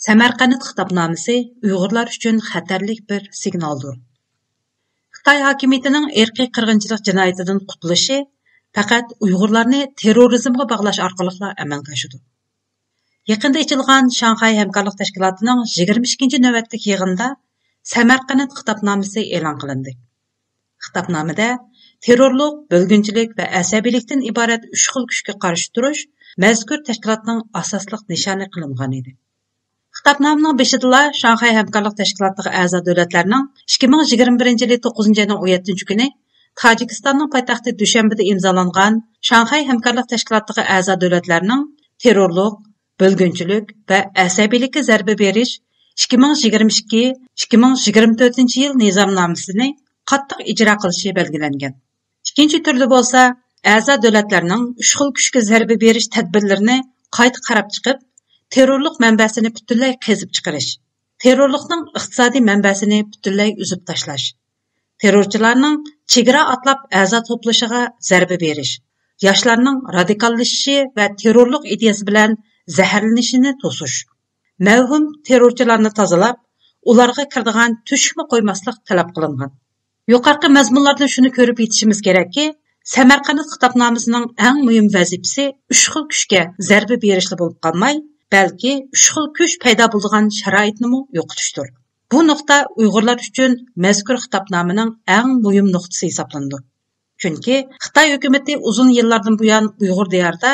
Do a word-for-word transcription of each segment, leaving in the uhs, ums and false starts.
سەمەرقەنت خىتابنامىسى ئۇيغۇرلار ئۈچۈن خەتەرلىك بىر سىگنالدۇر. خىتاي ھاكىمىيىتىنىڭ ئىرقىي قىرغىنچىلىق جىنايىتىدىن قۇتۇلۇشى پەقەت ئۇيغۇرلارنى تېررورىزمغا باغلاش ئارقىلىقلا ئەمەلگە ئاشىدۇ. يېقىندا ئېچىلغان شاڭخەي ھەمكارلىق تەشكىلاتىنىڭ يىگىرمە ئىككىنچى نۆۋەتلىك يىغىنىدا سەمەرقەنت خىتابنامىسى ئېلان قىلىندى. خىتابنامىدە تېررورلۇق، بۆلگۈنچىلىك ۋە ئەسەبىيلىكتىن ئىبارەت ئۈچ خىل كۈچكە قارشى تۇرۇش مەزكۇر تەشكىلاتنىڭ ئاساسلىق نىشانى قىلىنغان ئىدى. خىتابنامىنىڭ بېشىدىلا شاڭخەي ھەمكارلىق تەشكىلاتىغا ئەزا دۆلەتلەرنىڭ ئىككى مىڭ يىگىرمە بىرىنچى يىلى توققۇزىنچى ئاينىڭ ئون يەتتىنچى كۈنى تاجىكىستاننىڭ پايتەختى دۈشەنبىدە ئىمزالانغان شاڭخەي ھەمكارلىق تەشكىلاتىغا ئەزا دۆلەتلەرنىڭ تېررورلۇق، بۆلگۈنچىلىك ۋە ئەسەبىيلىككە زەربە بېرىش ئىككى مىڭ يىگىرمە ئىككى، ئىككى مىڭ يىگىرمە تۆتىنچى يىل نىزامنامىسىنى قاتتىق ئىجرا قىلىشى بەلگىلەنگەن. ئىككىنچى تۈردە بولسا، ئەزا دۆلەتلەرنىڭ ئۈچ خىل كۈچكە زەربە بېرىش تەدبىرلىرىنى قايتا قاراپ چىقىپ، تېررورلۇق مەنبەسىنى پۈتۈنلەي قېزىپ چىقىرىش، تېررورلۇقنىڭ ئىقتىسادىي مەنبەسىنى پۈتۈنلەي ئۈزۈپ تاشلاش، تېررورچىلارنىڭ چېگرا ئاتلاپ ئەزا توپلىشىغا زەربە بېرىش، ياشلارنىڭ رادىكاللىشىشى ۋە تېررورلۇق ئىدىيەسى بىلەن زەھەرلىنىشىنى توسۇش، مەۋھۇم تېررورچىلارنى تازىلاپ، ئۇلارغا كىرىدىغان تۆشۈكمۇ قويماسلىق تەلەپ قىلىنغان. يۇقىرىقى مەزمۇنلاردىن شۇنى كۆرۈپ يېتىشىمىز كېرەككى، سەمەرقەنت خىتابنامىسىنىڭ ئەڭ مۇھىم ۋەزىپىسى ئۈچ خىل كۈچكە زەربە بېرىشلا بولۇپ قالماي، بەلكى ئۈچ خىل كۈچ پەيدا بولىدىغان شارائىتنىمۇ يوقىتىشتۇر. بۇ نۇقتا ئۇيغۇرلار ئۈچۈن مەزكۇر خىتابنامىنىڭ ئەڭ مۇھىم نۇقتىسى ھېسابلىنىدۇ. چۈنكى خىتاي ھۆكۈمىتى ئۇزۇن يىللاردىن بۇيان ئۇيغۇر دىيارىدا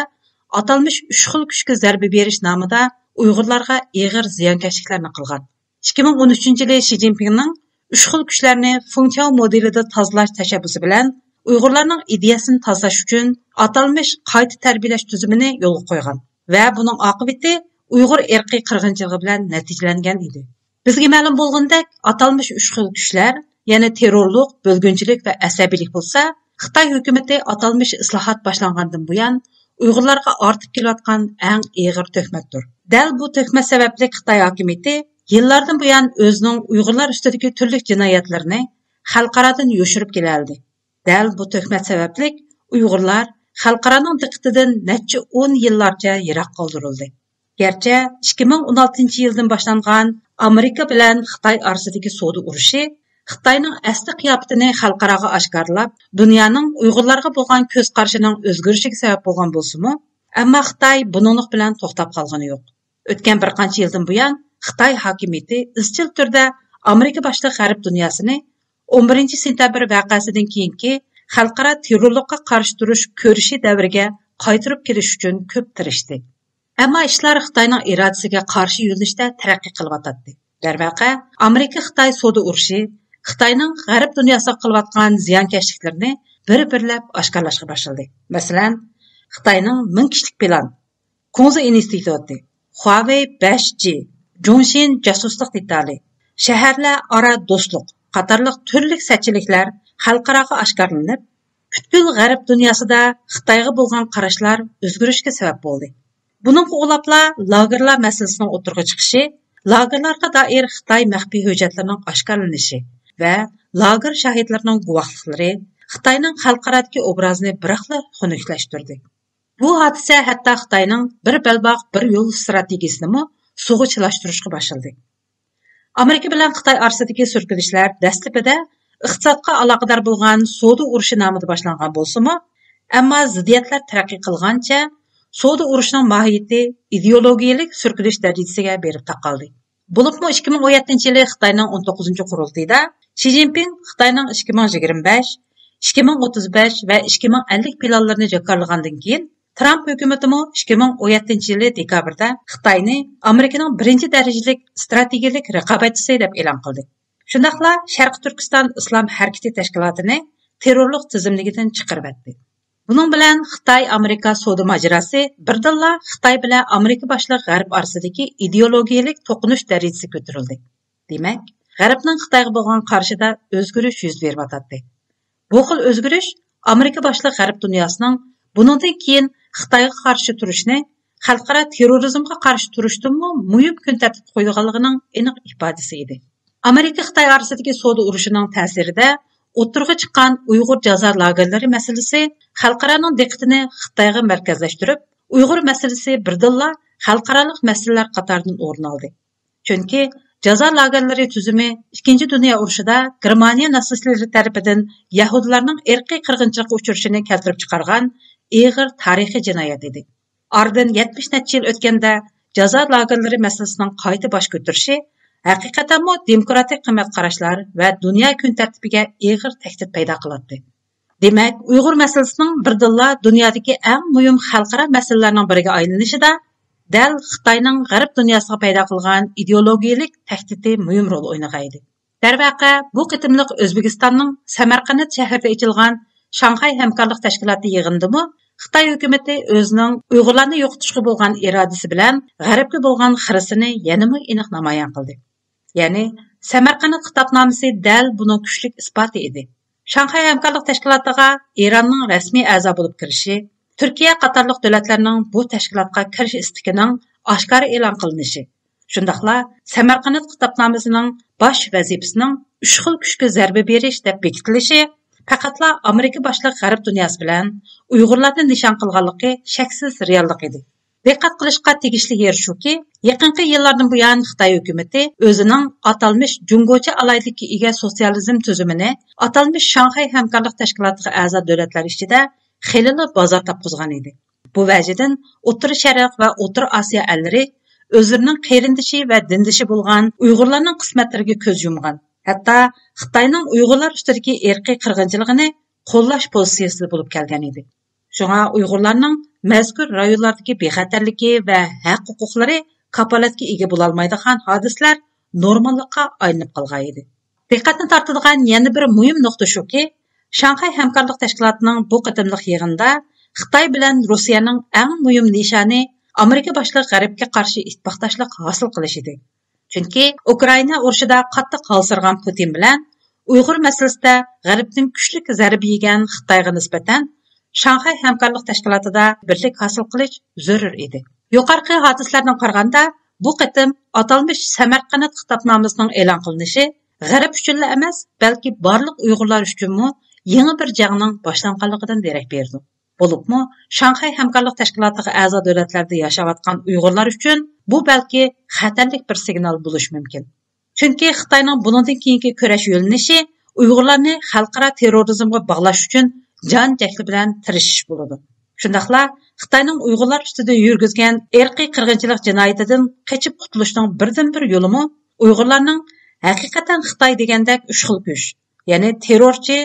ئاتالمىش ئۈچ خىل كۈچكە زەربە بېرىش نامىدا ئۇيغۇرلارغا ئېغىر زىيانكەشلىكلەرنى قىلغان. ئىككى مىڭ ئون ئۈچىنچى يىلى شى جىنپىڭنىڭ ئۈچ خىل كۈچلەرنى فېڭچياۋ مودېلىدا تازىلاش تەشەببۇسى بىلەن ئۇيغۇرلارنىڭ ئىدىيەسىنى تازىلاش ئۈچۈن ئاتالمىش قايتا تەربىيەلەش تۈزۈمىنى يولغا قويغان ۋە بۇنىڭ ئاقىۋىتى ئۇيغۇر ئىرقىي قىرغىنچىلىقى بىلەن نەتىجىلەنگەن ئىدى. بىزگە مەلۇم بولغىنىدەك، ئاتالمىش ئۈچ خىل كۈچلەر، يەنى تېررورلۇق، بۆلگۈنچىلىك ۋە ئەسەبىيلىك بولسا، خىتاي ھۆكۈمىتى ئاتالمىش ئىسلاھات باشلانغاندىن بۇيان ئۇيغۇرلارغا ئارتىپ كېلىۋاتقان ئەڭ ئېغىر تۆھمەتتۇر. دەل بۇ تۆھمەت سەۋەبلىك خىتاي ھاكىمىيىتى يىللاردىن بۇيان ئۆزىنىڭ ئۇيغۇرلار ئۈستىدىكى تۈرلۈك جىنايەتلىرىنى خەلقئارادىن يوشۇرۇپ كېلەلىدى. دەل بۇ تۆھمەت سەۋەبلىك ئۇيغۇرلار خەلقئارانىڭ دىققىتىدىن نەچچە ئون يىللارچە يىراق قالدۇرۇلدى. گەرچە ئىككى مىڭ ئون ئالتىنچى يىلدىن باشلانغان ئامېرىكا بىلەن خىتاي ئارىسىدىكى سودا ئۇرۇشى خىتاينىڭ ئەسلى قىياپىتىنى خەلقئاراغا ئاشكارىلاپ، دۇنيانىڭ ئۇيغۇرلارغا بولغان كۆز قارىشىنىڭ ئۆزگىرىشىگە سەۋەب بولغان بولسىمۇ، ئەمما خىتاي بۇنىڭلىق بىلەن توختاپ قالغىنى يوق. ئۆتكەن بىر قانچە يىلدىن بۇيان خىتاي ھاكىمىيىتى ئىزچىل تۈردە ئامېرىكا باشلىق غەرب دۇنياسىنى ئون بىرىنچى سېنتەبىر ۋەقەسىدىن كېيىنكى خەلقئارا تېررورلۇققا قارشى تۇرۇش كۈرىشى دەۋرىگە قايتۇرۇپ كېلىش ئۈچۈن كۆپ تىرىشتى. ئەمما ئىشلار خىتاينىڭ ئىرادىسىگە قارشى يۆنىلىشتە تەرەققىي قىلىۋاتاتتى. دەرۋەقە، ئامېرىكا-خىتاي سودا ئۇرۇشى خىتاينىڭ غەرب دۇنياسىغا قىلىۋاتقان زىيانكەشلىكلىرىنى بىر-بىرلەپ ئاشكارىلاشقا باشلىدى. مەسىلەن، خىتاينىڭ مىڭ كىشىلىك پىلان، كۇڭزى ئىنستىتۇتى، خۇاۋېي بەش جى، جۇڭشىن جاسۇسلۇق دېتالى، شەھەرلەر ئارا دوستلۇق قاتارلىق تۈرلۈك سەتچىلىكلەر خەلقئاراغا ئاشكارىلىنىپ، پۈتكۈل غەرب دۇنياسىدا خىتايغا بولغان قاراشلار ئۆزگىرىشكە سەۋەب بولدى. بۇنىڭغا ئۇلاپلا لاگېرلار مەسىلىسىنىڭ ئوتتۇرىغا چىقىشى، لاگېرلارغا دائىر خىتاي مەخپىي ھۆججەتلىرىنىڭ ئاشكارىلىنىشى ۋە لاگېر شاھىتلىرىنىڭ گۇۋاھلىقلىرى خىتاينىڭ خەلقئارادىكى ئوبرازىنى بىراقلا خۇنۈكلەشتۈردى. بۇ ھادىسە ھەتتا خىتاينىڭ بىر بەلباغ، بىر يول ئىستراتېگىيىسىنىمۇ سۇغا چىلاشتۇرۇشقا باشلىدى. ئامېرىكا بىلەن خىتاي ئارىسىدىكى سۈركىلىشلەر دەسلىپىدە ئىقتىسادقا ئالاقىدار بولغان سودا ئۇرۇشى نامىدا باشلانغان بولسىمۇ، ئەمما زىددىيەتلەر تەرەققىي قىلغانچە سودا ئۇرۇشىنىڭ ماھىيىتى ئىدېئولوگىيەلىك سۈركىلىش دەرىجىسىگە بېرىپ تاقالدى. بولۇپمۇ ئىككى مىڭ ئون يەتتىنچى يىلى خىتاينىڭ ئون توققۇزىنچى قۇرۇلتىيىدا شى جىنپىڭ خىتاينىڭ ئىككى مىڭ يىگىرمە بەش، ئىككى مىڭ ئوتتۇز بەش ۋە ئىككى مىڭ ئەللىك پىلانلىرىنى جاكارلىغاندىن كېيىن، ترامپ ھۆكۈمىتىمۇ ئىككى مىڭ ئون يەتتىنچى يىلى دېكابىردا خىتاينى ئامېرىكىنىڭ بىرىنچى دەرىجىلىك ئىستراتېگىيەلىك رىقابەتچىسى دەپ ئېلان قىلدى. شۇنداقلا شەرقىي تۈركىستان ئىسلام ھەرىكىتى تەشكىلاتىنى تېررورلۇق تىزىملىكىدىن چىقىرىۋەتتى. بۇنىڭ بىلەن خىتاي-ئامېرىكا سودا ماجىراسى بىردىنلا خىتاي بىلەن ئامېرىكا باشلىق غەرب ئارىسىدىكى ئىدېئولوگىيەلىك توقۇنۇش دەرىجىسىگە كۆتۈرۈلدى. دېمەك، غەربنىڭ خىتايغا بولغان قارىشىدا ئۆزگىرىش يۈز بېرىۋاتاتتى. بۇ خىل ئۆزگىرىش ئامېرىكا باشلىق غەرب دۇنياسىنىڭ بۇنىڭدىن كېيىن خىتايغا قارشى تۇرۇشنى خەلقئارا تېررورىزمغا قارشى تۇرۇشتىنمۇ مۇھىم كۈن تەرتىپكە قويىدىغانلىقىنىڭ ئېنىق ئىپادىسى ئىدى. ئامېرىكا-خىتاي ئارىسىدىكى سودا ئۇرۇشىنىڭ تەسىرىدە ئوتتۇرىغا چىققان ئۇيغۇر جازا لاگېرلىرى مەسىلىسى خەلقئارانىڭ دىققىتىنى خىتايغا مەركەزلەشتۈرۈپ، ئۇيغۇر مەسىلىسى بىردىنلا خەلقئارالىق مەسىلىلەر قاتارىدىن ئورۇن ئالدى. چۈنكى جازا لاگېرلىرى تۈزۈمى ئىككىنچى دۇنيا ئۇرۇشىدا گېرمانىيە ناتسىستلىرى تەرىپىدىن يەھۇدىيلارنىڭ ئىرقىي قىرغىنچىلىققا ئۇچرىشىنى كەلتۈرۈپ چىقارغان ئېغىر تارىخىي جىنايەت ئىدى. ئارىدىن يەتمىش نەچچە يىل ئۆتكەندە، جازا لاگېرلىرى مەسىلىسىنىڭ قايتا باش كۆتۈرۈشى ھەقىقەتەنمۇ دېموكراتىك قىممەت قاراشلار ۋە دۇنيا كۈن تەرتىپىگە ئېغىر تەھدىت پەيدا قىلاتتى. دېمەك، ئۇيغۇر مەسىلىسىنىڭ بىردىنلا دۇنيادىكى ئەڭ مۇھىم خەلقئارا مەسىلىلەرنىڭ بىرىگە ئايلىنىشىدا دەل خىتاينىڭ غەرب دۇنياسىغا پەيدا قىلغان ئىدېئولوگىيەلىك تەھدىتى مۇھىم رول ئوينىغان ئىدى. دەرۋەقە، بۇ قېتىملىق ئۆزبېكىستاننىڭ سەمەرقەنت شەھىرىدە ئېچىلغان شاڭخەي ھەمكارلىق تەشكىلاتى يىغىنىدىمۇ خىتاي ھۆكۈمىتى ئۆزىنىڭ ئۇيغۇرلارنى يوقىتىشقا بولغان ئىرادىسى بىلەن غەربكە بولغان خىرىسىنى يەنىمۇ ئېنىق نامايان قىلدى. يەنى، سەمەرقەنت خىتابنامىسى دەل بۇنىڭ كۈچلۈك ئىسپاتى ئىدى. شاڭخەي ھەمكارلىق تەشكىلاتىغا ئىراننىڭ رەسمىي ئەزا بولۇپ كىرىشى، تۈركىيە قاتارلىق دۆلەتلەرنىڭ بۇ تەشكىلاتقا كىرىش ئىستىكىنىڭ ئاشكارا ئېلان قىلىنىشى، شۇنداقلا سەمەرقەنت خىتابنامىسىنىڭ باش ۋەزىپىسىنىڭ ئۈچ خىل كۈچكە زەربە بېرىش دەپ بېكىتىلىشى پەقەتلا ئامېرىكا باشلىق غەرب دۇنياسى بىلەن ئۇيغۇرلارنى نىشان قىلغانلىقى شەكسىز رېئاللىق ئىدى. دىققەت قىلىشقا تېگىشلىك يېرى شۇكى، يېقىنقى يىللاردىن بۇيان خىتاي ھۆكۈمىتى ئۆزىنىڭ ئاتالمىش جۇڭگوچە ئالاھىدىلىككە ئىگە سوتسىيالىزم تۈزۈمىنى ئاتالمىش شاڭخەي ھەمكارلىق تەشكىلاتىغا ئەزا دۆلەتلەر ئىچىدە خېلىلا بازار تاپقۇزغان ئىدى. بۇ ۋەجىدىن ئوتتۇرا شەرق ۋە ئوتتۇرا ئاسىيا ئەللىرى ئۆزلىرىنىڭ قېرىندىشى ۋە دىندىشى بولغان ئۇيغۇرلارنىڭ قىسمەتلىرىگە كۆز يۇمغان، ھەتتا خىتاينىڭ ئۇيغۇرلار ئۈستىدىكى ئىرقىي قىرغىنچىلىقىنى قوللاش پوزىتسىيىسىدە بولۇپ كەلگەن ئىدى. شۇڭا ئۇيغۇرلارنىڭ مەزكۇر رايونلاردىكى بىخەتەرلىكى ۋە ھەق-ھوقۇقلىرى كاپالەتكە ئىگە بولالمايدىغان ھادىسىلەر نورماللىققا ئايلىنىپ قالغان ئىدى. دىققەتنى تارتىدىغان يەنە بىر مۇھىم نۇقتا شۇكى، شاڭخەي ھەمكارلىق تەشكىلاتىنىڭ بۇ قېتىملىق يىغىنىدا خىتاي بىلەن روسىيەنىڭ ئەڭ مۇھىم نىشانى ئامېرىكا باشلىق غەربكە قارشى ئىتتىپاقداشلىق ھاسىل قىلىش ئىدى. چۈنكى ئۇكرائىنا ئۇرۇشىدا قاتتىق ھالسىرىغان پۇتىن بىلەن ئۇيغۇر مەسىلىسىدە غەربتىن كۈچلۈك زەربە يېگەن خىتايغا نىسبەتەن شاڭخەي ھەمكارلىق تەشكىلاتىدا بىرلىك ھاسىل قىلىش زۆرۈر ئىدى. يۇقىرىقى ھادىسىلەردىن قارىغاندا، بۇ قېتىم ئاتالمىش سەمەرقەنت خىتابنامىسىنىڭ ئېلان قىلىنىشى غەرب ئۈچۈنلا ئەمەس، بەلكى بارلىق ئۇيغۇرلار ئۈچۈنمۇ يېڭى بىر جەڭنىڭ باشلانغانلىقىدىن دېرەك بېرىدۇ. بولۇپمۇ، شاڭخەي ھەمكارلىق تەشكىلاتىغا ئەزا دۆلەتلەردە ياشاۋاتقان ئۇيغۇرلار ئۈچۈن بۇ بەلكى خەتەرلىك بىر سىگنال بولۇشى مۇمكىن. چۈنكى خىتاينىڭ بۇنىڭدىن كېيىنكى كۈرەش يۆنىلىشى ئۇيغۇرلارنى خەلقئارا تېررورىزمغا باغلاش ئۈچۈن جان جەھلى بىلەن تىرىشىش بولىدۇ. شۇنداقلا خىتاينىڭ ئۇيغۇرلار ئۈستىدە يۈرگۈزگەن ئىرقىي قىرغىنچىلىق جىنايىتىدىن قېچىپ قۇتۇلۇشنىڭ بىردىنبىر يولىمۇ ئۇيغۇرلارنىڭ ھەقىقەتەن خىتاي دېگەندەك ئۈچ خىل كۈچ، يەنى تېررورچى،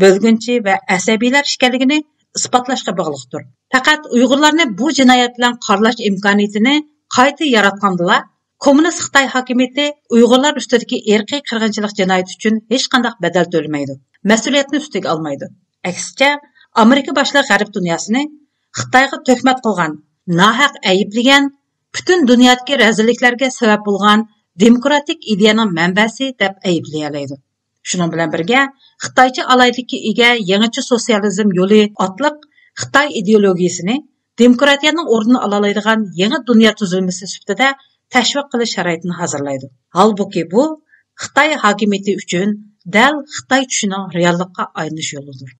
بۆلگۈنچى ۋە ئەسەبىيلەر ئىكەنلىكىنى ئىسپاتلاشقا باغلىقتۇر. پەقەت ئۇيغۇرلارنى بۇ جىنايەت بىلەن قارىلاش ئىمكانىيىتىنى قايتا ياراتقاندىلا، كوممۇنىست خىتاي ھاكىمىيىتى ئۇيغۇرلار ئۈستىدىكى ئىرقىي قىرغىنچىلىق جىنايىتى ئۈچۈن ھېچقانداق بەدەل تۆلىمەيدۇ، مەسئۇلىيەتنى ئۈستىگە ئالمايدۇ. ئەكسىچە، ئامېرىكا باشلىق غەرب دۇنياسىنى خىتايغا تۆھمەت قىلغان، ناھەق ئەيىبلىگەن، پۈتۈن دۇنيادىكى رەزىللىكلەرگە سەۋەب بولغان دېموكراتىك ئىدىيەنىڭ مەنبەسى دەپ ئەيىبلىيەلەيدۇ. شۇنىڭ بىلەن بىرگە، خىتايچە ئالاھىدىلىككە ئىگە يېڭىچە سوتسىيالىزم يولى ئاتلىق خىتاي ئىدېئولوگىيىسىنى دېموكراتىيەنىڭ ئورنىنى ئالالايدىغان يېڭى دۇنيا تۈزۈلمىسى سۈپىتىدە تەشۋىق قىلىش شارائىتىنى ھازىرلايدۇ. ھالبۇكى، بۇ خىتاي ھاكىمىيىتى ئۈچۈن دەل خىتاي چۈشىنىڭ رېئاللىققا ئايلىنىش يولىدۇر.